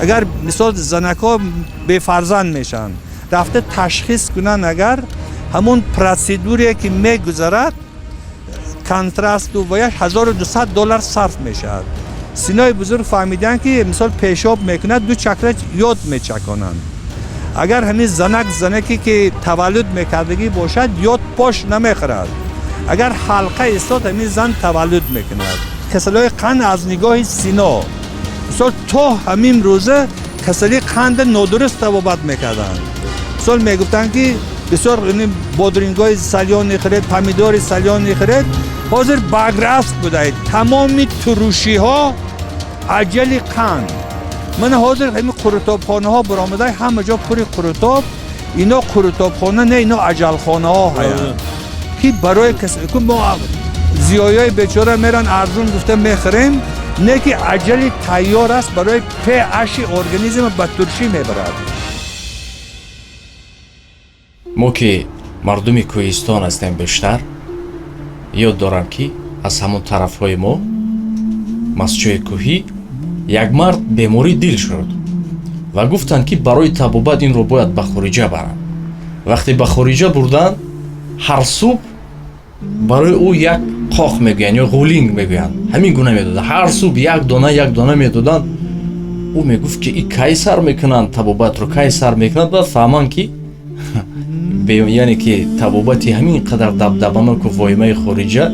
Агар мисол занакҳо бефарзанд мешаванд, рафта ташхис кунанд, агар ҳамон процедуре ки мегузарад, контрасту ва $1200 сарф мешавад. Синои бузург фаҳмиданд, ки мисол пешоб мекунад, ду чакра йод мечаконанд. Агар ҳамин занак занаке ки таваллуд мекардагӣ бошад, йод пош намехӯрад. Агар ҳалқа истод, ҳамин зан таваллуд мекунад. Касалиҳои қанд аз нигоҳи Сино, мисол, то ҳамин рӯза касалии қанда нодуруст табобат мекарданд. Мисол, мегуфтанд, ки бисёр бодрингҳои салён хӯред, помидори салён хӯред. Ҳозир баръакс будаед, тамоми турушиҳо аҷали қанд. Мана ҳозир ҳамин қурутобхонаҳо баромада, ҳама ҷо пури қурутоб. Ино қурутобхона не, ино аҷалхонаҳо ҳаянд, ки барои мо зиёиҳои бечора меран, арзун гуфта мехӯрем, не ки аҷали тайёр аст, барои pH организм ба туршӣ мебарад. Мо ки мардуми кӯҳистон ҳастем бештар, ёд дорам, ки аз ҳамон тарафҳои мо, Мастчои кӯҳӣ, як мард бемории дил шуд ва гуфтанд, ки барои табобат инро бояд ба хориҷа баранд. Вақте ба хориҷа бурданд, ҳар субҳ барои ӯ як қоқ мегӯянд ё ғулинг мегӯянд, ҳамин гуна медоданд. Ҳар субҳ як дона, як дона медоданд. Ӯ мегуфт, ки и кай сар мекунанд табобатро, кай сар мекунанд? Баъд фаҳманд, ки яъне ки табобати ҳамин қадар дабдабаноку воимаи хориҷа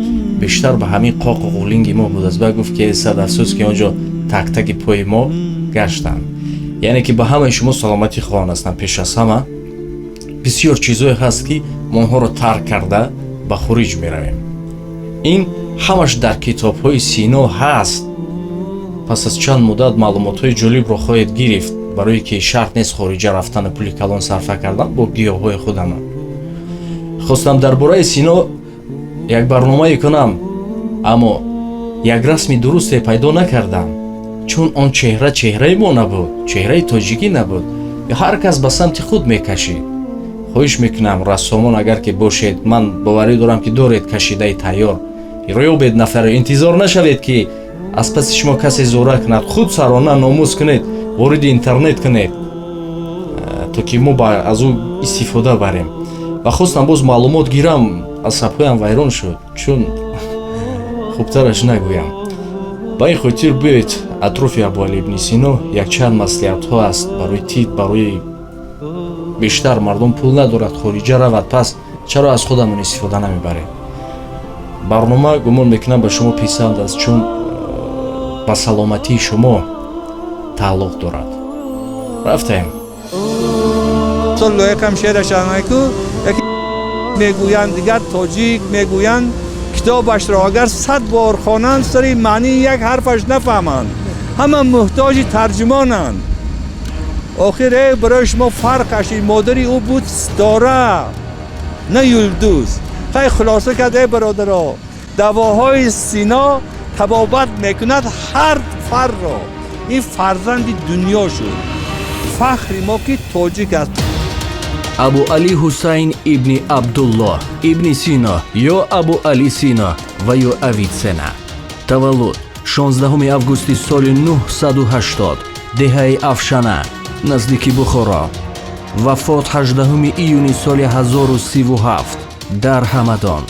бештар ба ҳамин қоқу ғулинги мо будааст. Баъд гуфт, ки сад афсӯс, ки он ҷо так-таки пои мо гаштанд. Яъне ки ба ҳамаи шумо саломатӣ хоҳон ҳастам. Пеш аз ҳама, бисёр чизҳое ҳаст, ки мо онҳоро тарк карда ба хориҷ меравем. Ин ҳамаш дар китобҳои Сино ҳаст. Пас аз чанд муддат маълумотҳои ҷолибро хоҳед гирифт, барое ки шарт нест хориҷа рафтану пули калон сарфа кардан, бо гиёҳҳои худамон. Хостам дар бораи Сино як барномае кунам, аммо як расми дурусте пайдо накардам, чун он чеҳра чеҳраи мо набуд, чеҳраи тоҷикӣ набуд, ҳар кас ба самти худ мекашид. Хоҳиш мекунам, рассомон агар ки бошед, ман боварӣ дорам, ки доред кашидаи тайёр, ёбед нафаре. Интизор нашавед, ки аз паси шумо касе зӯра кунад. Худ сарона номус кунед, вориди интернет кунед, то ки мо аз ӯ истифода барем. Ва хостам боз маълумот гирам, асабҳоям вайрон шуд, чун хубтараш нагӯям. Ба ин хотир биёед, атрофи Абуали ибни Сино якчанд маслиҳатҳо аст барои тиб, барои бештар мардум пул надорад хориҷа равад, пас чаро аз худамон истифода намебарем? Барнома, гумон мекунам, ба шумо писанд аст, чун ба саломатии шумо тааллуқ дорад. Рафтем. Лоиқам шеърашанаку мегӯянд, дигар тоҷик мегӯянд, китобашро агар 100 бор хонанд, сари маънии як ҳарфаш нафаҳманд, ҳама муҳтоҷи тарҷумонанд. Охир э барои шумо фарқаш модари ӯ буд ситора, на юлдуз. Хай, хулоса кард, э бародаро, давоҳои Сино табобат мекунад ҳар фарро. Ин фарзанди дунё шуд, фахри мо, ки тоҷик аст. Абу Али Ҳусайн ибни Абдуллоҳ ибни Сино ё Абу Али Сино ва ё Авитсена, таваллуд 16 августи соли 980, деҳаи Афшана, наздики Бухоро, вафот 18 июни соли 1037 дар Ҳамадон,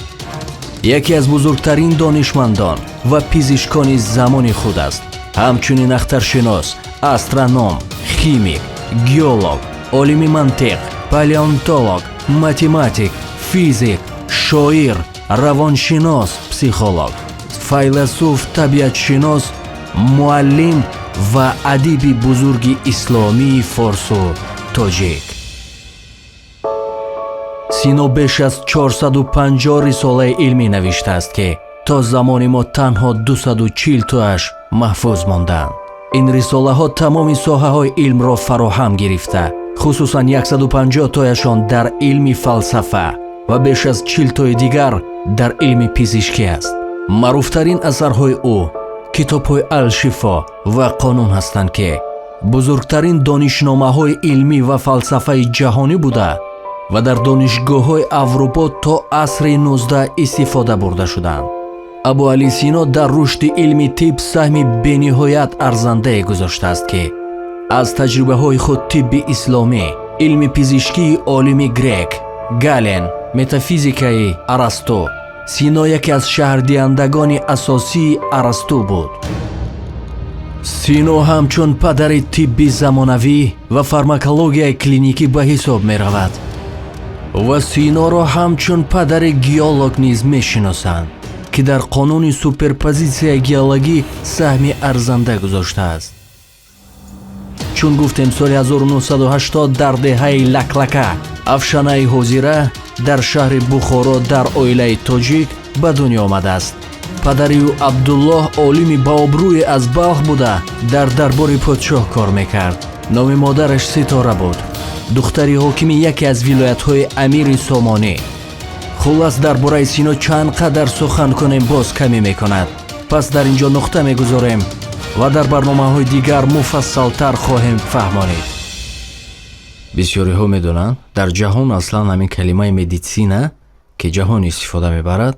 яке аз бузургтарин донишмандон ва пизишкони замони худ аст. Ҳамчунин ахтаршинос, астроном, химик, геолог, олими мантиқ, палеонтолог, математик, физик, шоир, равоншинос, психолог, файласуф, табиатшинос, муаллим ва адиби бузурги исломии форсу тоҷик. Сино беш аз 450 рисолаи илмӣ навиштааст, ки то замони мо танҳо 240 тоаш маҳфуз мондаанд. Ин рисолаҳо тамоми соҳаҳои илмро фароҳам гирифта, хусусан 150 тояшон дар илми фалсафа ва беш аз 40 тои дигар дар илми пизишкӣ аст. Маъруфтарин асарҳои ӯ китобҳои Алшифо ва Қонун ҳастанд, ки бузургтарин донишномаҳои илмӣ ва фалсафаи ҷаҳонӣ буда ва дар донишгоҳҳои Аврупо то асри 19 истифода бурда шуданд. Абу Али Сино дар рушди илми тиб саҳми бениҳоят арзандае гузоштааст, ки Аз таҷрибаҳои худ тибби исломӣ, илми пизишкии олими грек Гален, метафизикаи Арасту. Сино яке аз шаҳрдиҳандагони асосии Арасту буд. Сино ҳамчун падари тибби замонавӣ ва фармакологияи клиникӣ ба ҳисоб меравад ва Синоро ҳамчун падари геолог низ мешиносанд, ки дар қонуни суперпозитсияи геологӣ саҳми арзанда гузоштааст. Чун гуфтем, соли 1980 дар деҳаи Лаклака, Афшанаи ҳозира, дар шаҳри Бухоро дар оилаи тоҷик ба дунё омадааст. Падари ӯ Абдуллоҳ олими баобрӯе аз Балх буда, дар дарбори подшоҳ кор мекард. Номи модараш Ситора буд, духтари ҳокими яке аз вилоятҳои амири Сомонӣ. Хуллас, дар бораи Сино чанд қадар сухан кунем, боз камӣ мекунад. Пас дар ин ҷо нуқта мегузорем ва дар барномаҳои дигар муфассалтар хоҳем фаҳмонид. Бисёриҳо медонанд, дар ҷаҳон аслан ҳамин калимаи медицина, ки ҷаҳон истифода мебарад,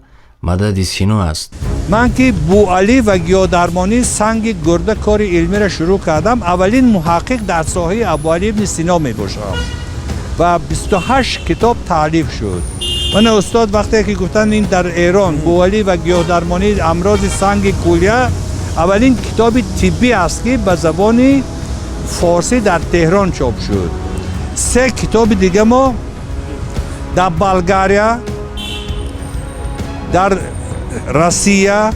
мадади Сино аст. Ман ки Буалӣ ва гиёҳдармонии санги гурда кори илмиро шурӯъ кардам, аввалин муҳаққиқ дар соҳаи Абуалӣ ибни Сино мебошам ва 28 китоб таълиф шуд. Мана устод вақте ки гуфтанд, ин дар Эрон Буалӣ ва гиёҳдармонии амрози санги кулия аввалин китоби тиббӣ аст, ки ба забони форсӣ дар Теҳрон чоп шуд. Се китоби дига мо дар Болгария, дар Россия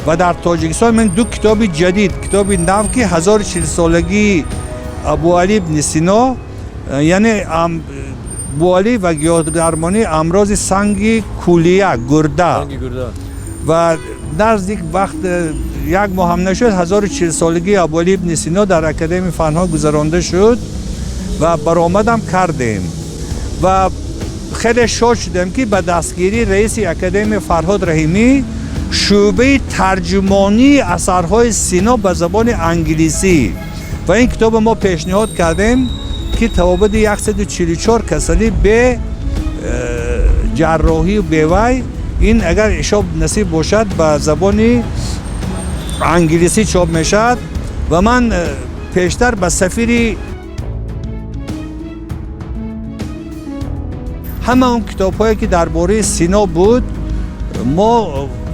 ва дар Тоҷикистон. Ман ду китоби ҷадид, китоби нав, ки 1040-солагии Абуалӣ ибни Сино, яъне Буалӣ ва гиёҳдармонии амрози санги кулия, гурда, ва наздик вақт як моҳ ҳам нашуд, 1040-солагии Абуалӣ ибни Сино дар Академияи фанҳо гузаронда шуд ва баромадам кардем ва хеле шод шудем, ки ба дастгирии раиси академия Фарҳод Раҳимӣ шӯъбаи тарҷумонии асарҳои Сино ба забони англисӣ ва ин китобо мо пешниҳод кардем, ки табобати 144 касалӣ бе ҷарроҳию бевай, ин агар ишоб насиб бошад, ба забони англисӣ чоп мешавад. Ва ман пештар ба сафири ҳама он китобҳое, ки дар бораи Сино буд, мо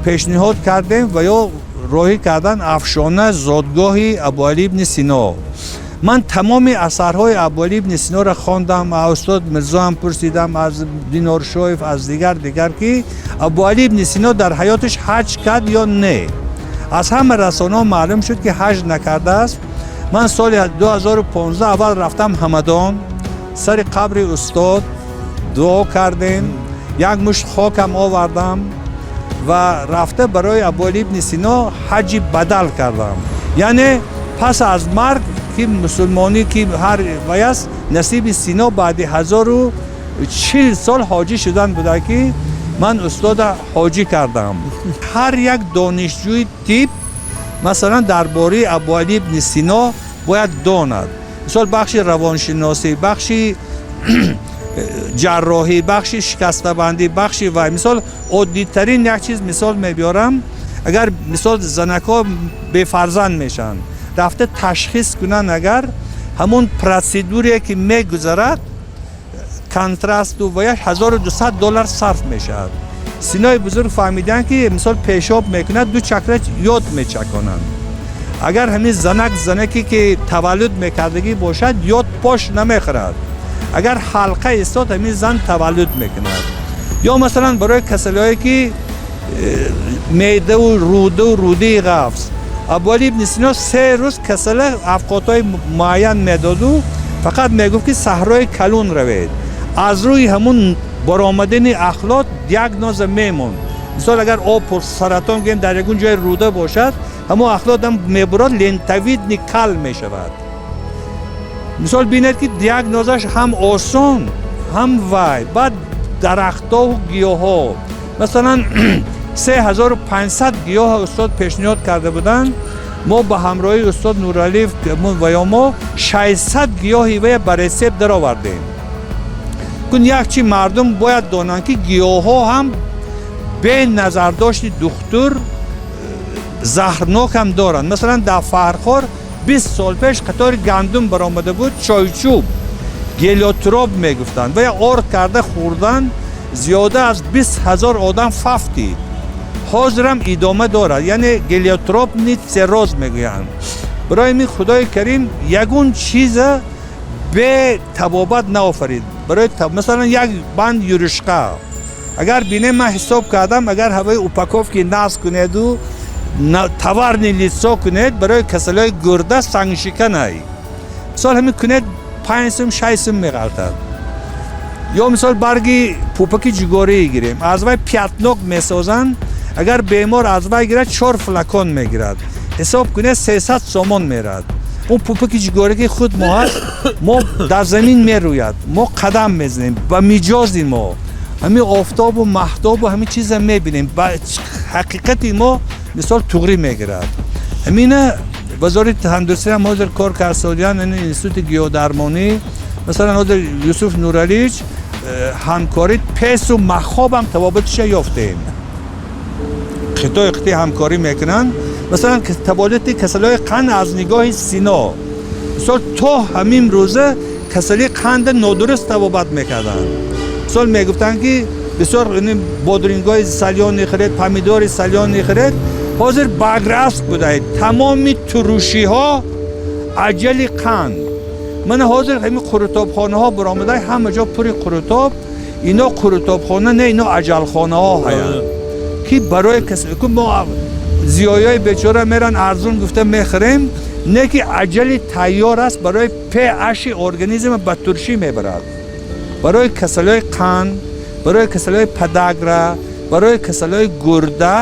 пешниҳод кардем ва ё роҳӣ кардан Афшона, зодгоҳи Абуалӣ ибни Сино. Ман тамоми асарҳои Абуалӣ ибни Синоро хондам, аз устод Мирзоам пурсидам, аз Диноршоев, аз дигар дигар, ки Абуалӣ ибни Сино дар ҳаёташ ҳаҷ кард ё не. Аз ҳама расонаҳо маълум шуд, ки ҳаҷ накардааст. Ман соли 2015 аввал рафтам Ҳамадон, сари қабри устод дуо кардем, як мушт хокам овардам ва рафта барои Абуалӣ ибни Сино ҳаҷи бадал кардам, яъне пас аз марг, ки мусулмонӣ ки ҳар вай аст, насиби Сино баъди 1040 сол ҳоҷӣ шудан буда, ки ман устода ҳоҷӣ кардам. Ҳар як донишҷӯи тиб, масалан, дар бораи Абуалӣ ибни Сино бояд донад. Мисол, бахши равоншиносӣ, бахши ҷарроҳӣ, бахши шикастабандӣ, бахши вай. Мисол, оддитарин як чиз мисол мебиёрам: агар, мисол, занакҳо бефарзанд мешаванд, рафта ташхис кунанд, агар ҳамон процедуре ки мегузарад, контрасту ваяш, 1200 доллар сарф мешавад. Синои бузург фаҳмиданд, ки мисол пешоб мекунад, ду чакра ёд мечаконанд. Агар ҳамин занак занаке ки таваллуд мекардагӣ бошад, ёд пош намехӯрад. Агар ҳалқа истод, ҳамин зан таваллуд мекунад. Ё масалан, барои касалиҳое ки меъдаву рудаву рӯдаи ғафз, Абуалӣ ибни Сино 3 рӯз касала авқотҳои муайян медоду фақат мегуфт, ки саҳрои калун равед. Аз рӯи ҳамун баромадани ахлот диагноза мемонд. Мисол, агар об саратон гӯем дар ягон ҷои рӯда бошад, ҳамон ахлотам мебурад, лентовидный кал мешавад. Мисол, бинед, ки диагнозаш ҳам осон, ҳам вай. Баъд дарахтову гиёҳҳо, масалан, 3500 гиёҳ устод пешниҳод карда буданд. Мо ба ҳамроҳии устод Нуралиев ва ё мо 600 гиёҳи вая ба рецепт даровардем. Кун як чи мардум бояд донанд, ки гиёҳҳо ҳам бе назардошти духтур заҳрнок ҳам доранд. Масалан, дар Фархор 20 сол пеш қатори гандум баромада буд, чойчӯб, гелиотроп мегуфтанд ва я орд карда хӯрдан, зиёда аз 20 000 одам фавтид. Ҳозирам идома дорад, яъне гелиотропный цирроз мегӯянд. Барои ин Худои Карим ягон чиза бе табобат наофарид. Барои, масалан, як банд юрушқа агар бинем, ман ҳисоб кардам, агар ҳавои упаковки насб кунеду товарный лицо кунед, барои касалиҳои гурда, сангшиканай, мисол, ҳамин кунед, 5 сум, 6 сум меғалтад. Ё мисол барги пупаки ҷугорӣ гирем, аз вай пятнок месозанд. Агар бемор аз вай гирад, чор флакон мегирад, ҳисоб кунед, 300 сомон мерад. Он пупаки ҷугорӣ, ки худ мо ҳаст, мо дар замин мерӯяд, мо қадам мезанем, ба миҷози мо ҳамин офтобу маҳтобу ҳамин чиза мебинем, ба ҳақиқати мо мисол туғрӣ мегирад. Ҳамина Вазорати тандурустӣ ҳам ҳозир кор кардсодиян, институти гиёҳдармонӣ, масалан, ҳозир Юсуф Нуралич ҳамкорӣ, песу махобам табобатиша ёфтем, хитои қитъи ҳамкорӣ мекунанд. Масалан, табобати касалиҳои қанд аз нигоҳи Сино. Мисол, то ҳамин рӯза касалии қанда нодуруст табобат мекарданд. Мисол, мегуфтанд, ки бисёр бодрингҳои солёный хӯред, помидори солёный хӯред. Ҳозир баръакс будаед, тамоми турушиҳо аҷали қанд. Мана ҳозир ҳамин қурутобхонаҳо баромада, ҳама ҷо пури қурутоб. Ино қурутобхона не, ино аҷалхонаҳо ҳаянд, ки барои мо зиёиҳои бечора меран, арзун гуфта мехӯрем, не ки аҷали тайёр аст. Барои pH организма ба туршӣ мебарад, барои касалиҳои қанд, барои касалиҳои подагра, барои касалиҳои гурда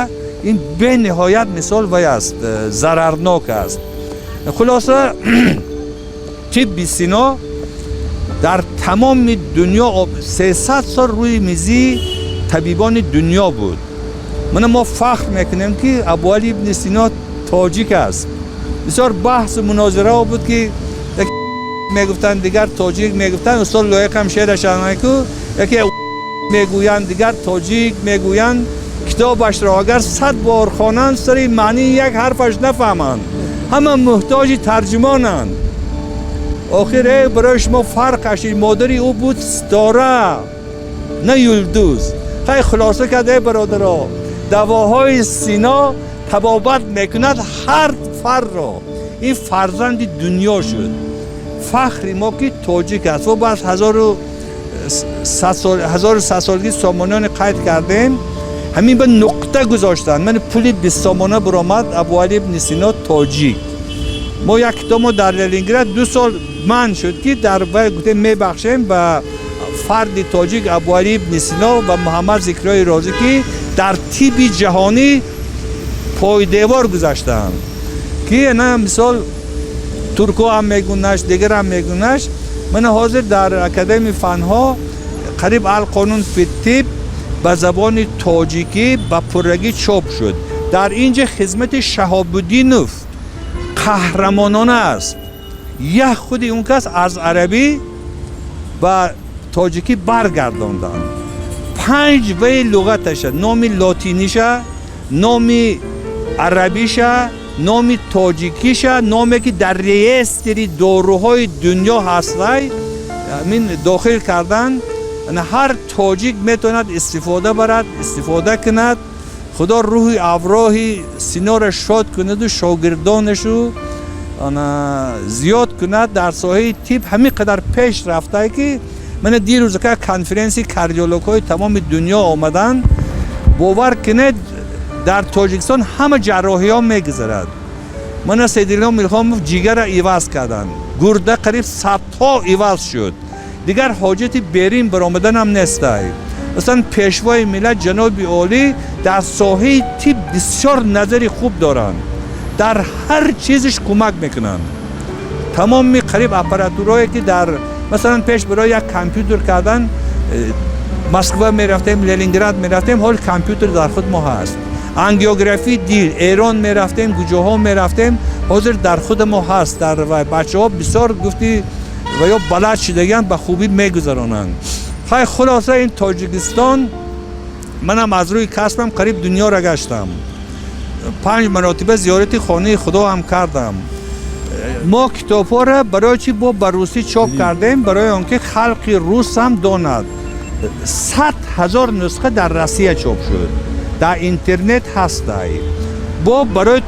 ин бениҳоят мисол вай аст, зарарнок аст. Хулоса, тибби Сино дар тамоми дунё 300 сол рӯи мизи табибони дунё буд. Мана мо фахр мекунем, ки Абуали ибни Сино тоҷик аст. Бисёр баҳсу мунозираҳо буд, ки мегуфтанд, дигар тоҷик мегуфтанд. Устод Лоиқам шеърашку яке мегӯянд, дигар тоҷик мегӯянд, китобашро агар 100 бор хонанд, сари маънии як ҳарфаш нафаҳманд, ҳама муҳтоҷи тарҷумонанд. Охир э барои шумо фарқаш, модари ӯ буд ситора, на юлдуз. Хай, хулоса кард, э бародаро, давоҳои Сино табобат мекунад ҳар фарро. Ин фарзанди дунё шуд, фахри мо, ки тоҷик аст. Мо баъд 1100 солгии Сомониёне қайд кардем, ҳамин ба нуқта гузоштанд. Ман пули 20 сомона биромад, Абуали ибни Сино тоҷик. Мо як китоб мо дар Ленинград 2 сол манъ шуд, ки дар вай гуфтем, мебахшем ба фарди тоҷик Абуали ибни Сино ва Муҳаммад Зикриёи Розӣ, ки дар тибби ҷаҳонӣ пойдевор гузаштаанд, ки на мисол турко ҳам мегунаш, дигар ҳам мегунаш. Мана ҳозир дар Академияи фанҳо қариб «Алқонун фиттиб» ба забони тоҷикӣ ба пуррагӣ чоп шуд. Дар ин ҷа хизмати Шаҳобуддинов қаҳрамонона аст. Як худи он кас аз арабӣ ба тоҷикӣ баргардонданд, панҷ вай луғаташа: номи лотиниша, номи арабиша, номи тоҷикиша, номе ки дар реестри доруҳои дунё ҳастай, ҳамин дохил кардан. Ҳар тоҷик метавонад истифода барад, истифода кунад. Худо рӯҳи авроҳи Синора шод кунаду шогирдонашу зиёд кунад. Дар соҳаи тиб ҳамин қадар пеш рафтае, ки мана дирӯз ка конференсияи кардиологҳои тамоми дунё омаданд. Бовар кунед, дар Тоҷикистон ҳама ҷарроҳиҳо мегузарад. Мана Сайдилом Илҳомов ҷигара иваз карданд, гурда қариб садҳо иваз шуд, дигар ҳоҷати берин баромаданам нестай. Масалан, Пешвои миллат ҷаноби олӣ дар соҳаи тиб бисёр назари хуб доранд, дар ҳар чизиш кӯмак мекунанд. Тамоми қариб аппаратурое ки дар, масалан, пеш барои як компютер кардан Москва мерафтем, Ленинград мерафтем, ҳол компютер дар худ мо ҳаст. Ангиографии дил, Эрон мерафтем, куҷоҳо мерафтем, ҳозир дар худ мо ҳаст. Дар бачаҳо бисёр гуфти ва ё балад шудагианд, ба хубӣ мегузаронанд. Хай, хулоса, ин Тоҷикистон, манам аз рӯи касбам қариб дунёро гаштам, панҷ маротиба зиёрати хонаи Худо ҳам кардам. Мо китобҳоро барои чӣ бо ба русӣ чоп кардем? Барои он ки халқи рус ҳам донад. 100 000 нусха дар Россия чоп шуд, дар интернет ҳастай. Бо барои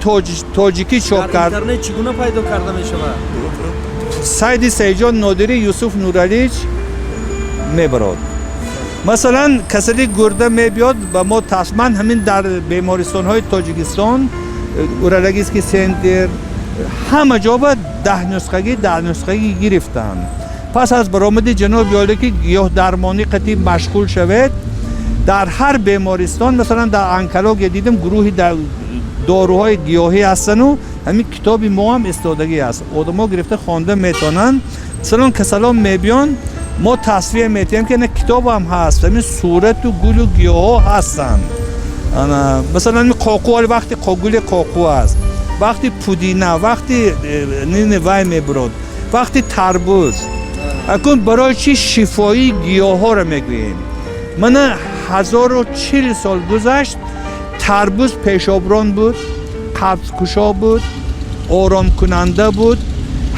тоҷикӣ чоп кард. Интернет чӣ гуна пайдо карда мешавад? Сайди Саидҷон Нодирӣ, Юсуф Нуралич мебарод. Масалан, касали гурда мебиёд ба мо тасман ҳамин дар бемористонҳои Тоҷикистон, урологический центр, ҳама ҷо ба 10 нусхагӣ, 10 нусхагӣ гирифтанд. Пас аз баромади ҷаноби олӣ, ки гиёҳдармонӣ қатъи машғул шавед, дар ҳар бемористон, масалан, дар онкология дидем, гурӯҳи доруҳои гиёҳӣ ҳастану ҳамин китоби мо ҳам истодагӣ аст. Одамо гирифта хонда метавонанд. Масалан, касалон мебиён, мо тасвир метиҳем, ки ина китобам ҳаст, ҳамин сурату гулу гиёҳҳо ҳастанд. Масалан, қоқу, вақти гули қоқу аст, вақти пудина, вақти нини вай мебурод, вақти тарбуз. Акун барои чӣ шифоии гиёҳҳоро мегӯем? Мана 1040 сол гузашт, тарбуз пешоброн буд, қабзкушо буд, оромкунанда буд,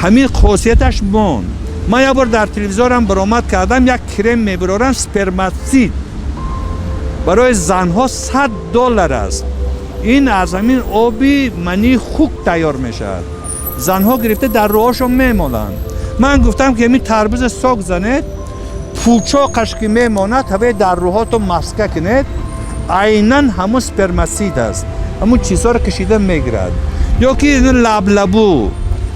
ҳамин хосияташ монд. Ман як бор дар телевизорам баромад кардам, як крем мебарорам, спермацид, барои занҳо 100 доллар аст. Ин аз ҳамин оби мании хук тайёр мешавад. Занҳо гирифта дар роҳошон мемоланд. Ман гуфтам, ки ҳамин тарбуза сок занед, пӯчоқаш ки мемонад, ҳаваи дар рӯҳото маска кунед, айнан ҳамун спермацид аст, ҳамун чизҳоро кашида мегирад. Ё ки лаблабу,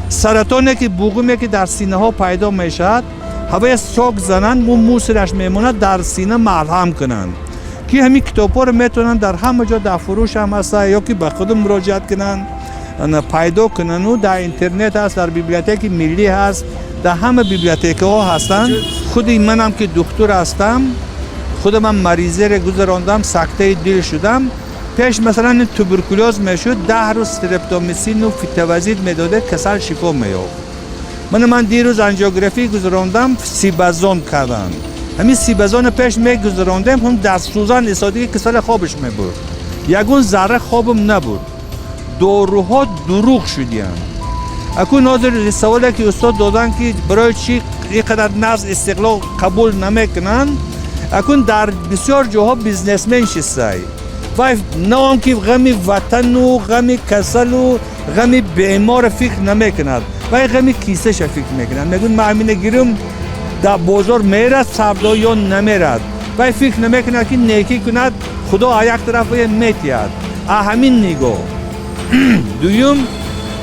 саратоне ки буғуме ки дар синаҳо пайдо мешавад, ҳаваи сок зананд, му мусораш мемонад, дар сина малҳам кунанд. Ки ҳамин китобҳоро метавонанд дар ҳама ҷо дар фурӯш ҳам ҳаста, ё ки ба худ муроҷиат кунанд, пайдо кунану дар интернет ҳаст, дар библиотекаи миллӣ ҳаст, дар ҳама библиотекаҳо ҳастанд. Худи манам ки духтур ҳастам, худамам маризере гузарондам, сактаи дил шудам. Пеш, масалан, туберкулёз мешуд, 10 рӯз стрептомицину фитовазид медодед, касал шифо меёфт. Мана ман дирӯз ангиографӣ гузарондам, сибазон карданд. Ҳамин сибазона пеш мегузарондем, ҳам дар сӯзан истодагӣ касале хобаш мебурд. Ягон зарра хобам набуд. Доруҳо дурӯғ шудиянд. Акун ҳозир саволе ки устод доданд, ки барои чӣ ин қадар назр истиқлол қабул намекунанд. Акун дар бисёр ҷоҳо бизнесмен шистай, вай на он ки ғами ватану ғами касалу ғами беморро фикр намекунад, вай ғами кисаша фикр мекунад. Мегӯяд, ман ҳамина гирам, дар бозор мерад савдо ё намерад. Вай фикр намекунад, ки некӣ кунад, Худо а як тараф вая метиҳад. А ҳамин нигоҳ. Дуюм,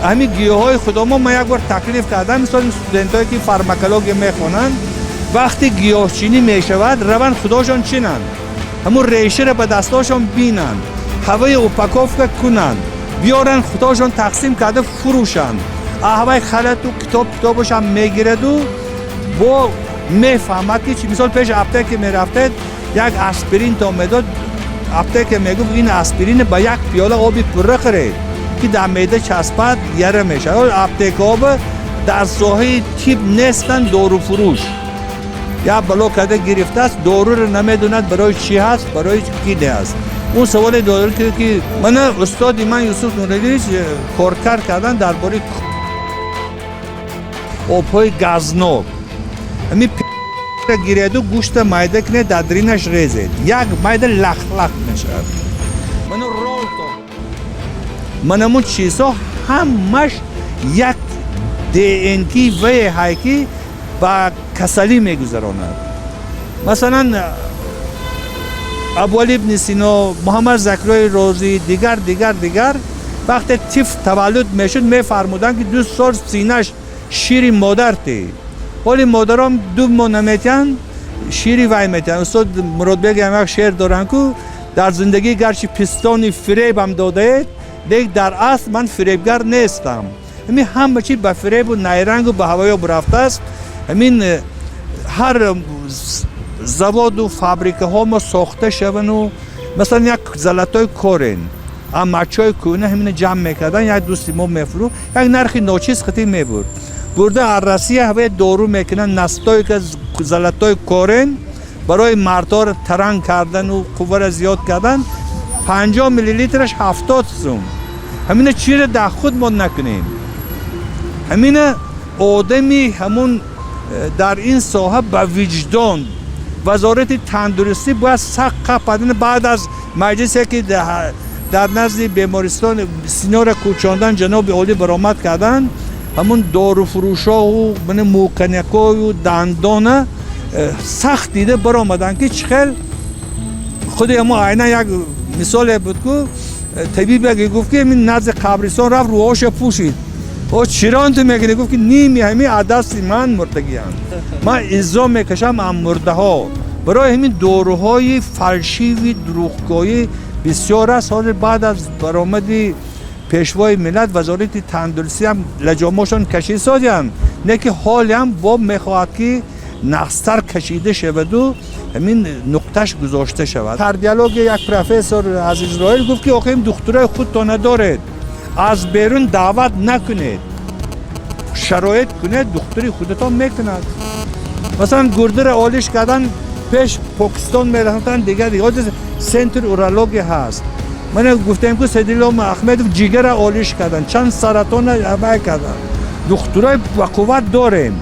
ҳамин гиёҳҳои худомо ман як бор таклиф кардам, мисол, студентое ки фармакология мехонанд, вақти гиёҳчинӣ мешавад, раванд, худошон чинанд, ҳамун решаро ба дастошон бинанд, ҳаваи упаковка кунанд, биёранд, худошон тақсим карда фурӯшанд. Ҳаваи халату китоб китобашам мегираду бо мефаҳмад, ки мисол пеши аптека мерафтед, як аспирин то медод, аптека мегуфт, ин аспирин ба як пиёла оби пурра хӯред, ки дар меъда часпад, яра мешавад. Аптекаҳо дар соҳаи тиб нестанд, доруфурӯш як бало карда гирифтааст, доруро намедонад барои чӣ ҳаст, барои ки не аст. Он саволе дору ки мана устоди ман Юсуф Нуралиевич коркар кардан дар бораи обҳои газнок. Ҳамин гиреду гӯшта майда кунед, дар даринаш резед, як майда лахлах мешавад. Мана ролто, манамун чизҳо ҳамаш як ДНК вае ҳай, ки ба касалӣ мегузаронад. Масалан, Абуали ибни Сино, Муҳаммад Закриёи Розӣ, дигар, дигар, дигар, вақте тифл таваллуд мешуд, мефармуданд, ки 2 сол синаш шири модар те. Ҳоли модарон 2 моҳ наметиҳанд, шири вай метиҳанд. Устод Муродбек ҳам як шеър доранд, ку дар зиндагӣ гарчи пистони фиребам додаед, лек дар асл ман фиребгар нестам. Ҳамин ҳама чи ба фиребу найрангу ба ҳавоё бурафтааст. Ҳамин ҳар заводу фабрикаҳо мо сохта шавану, масалан, як золотой корень, амачҳои кӯҳна ҳамина ҷамъ мекардан, як дӯсти мо мефурӯ, як нархи ночиз хати мебурд. Бурда аз Россия ҳаваи дору мекунанд, настойка золотой корень барои мардҳоро таранг кардану қувваро зиёд кардан, 50 миллилитраш 70 сум. Ҳамина чиро дар худ мо накунем? Ҳамина одами ҳамун дар ин соҳа ба виҷдон Вазорати тандурустӣ бояд сахт қападин. Баъд аз маҷлисе ки дар назди бемористон Синора кӯчондан, ҷаноби олӣ баромад карданд, ҳамун доруфурӯшоу мӯканякою дандона сахт дида баромаданд, ки чӣ хел худи ҳамо айнан як мисоле буд, ку табибе гуфт, ки ҳамин назди қабристон рафт, рӯҳоша пӯшид. О, чирон ту мекунӣ? Гуфт, ки ними ҳамин аз дасти ман мурдагианд, ман иззо мекашам аз мурдаҳо. Барои ҳамин доруҳои фальшивый, дурӯғгӯӣ бисёр аст. Ҳозир баъд аз баромади Пешвои миллат Вазорати тандурустӣ ҳам лаҷомошон кашид содианд, не ки ҳолиам бо мехоҳад, ки нақстар кашида шаваду ҳамин нуқташ гузошта шавад. Кардиология як профессор аз Изроил гуфт, ки охи, ин духтурои худтона доред, аз берун даъват накунед, шароит кунед, духтури худатон мекунад. Масалан, гурдара олиш кардан пеш Покистон мерафтанд, дигар ҳозир центр урология ҳаст. Мана гуфтем, ку Сайдулло Ахмедов ҷигара олиш кардан, чанд саратона абай кардан. Духтурои бақувват дорем.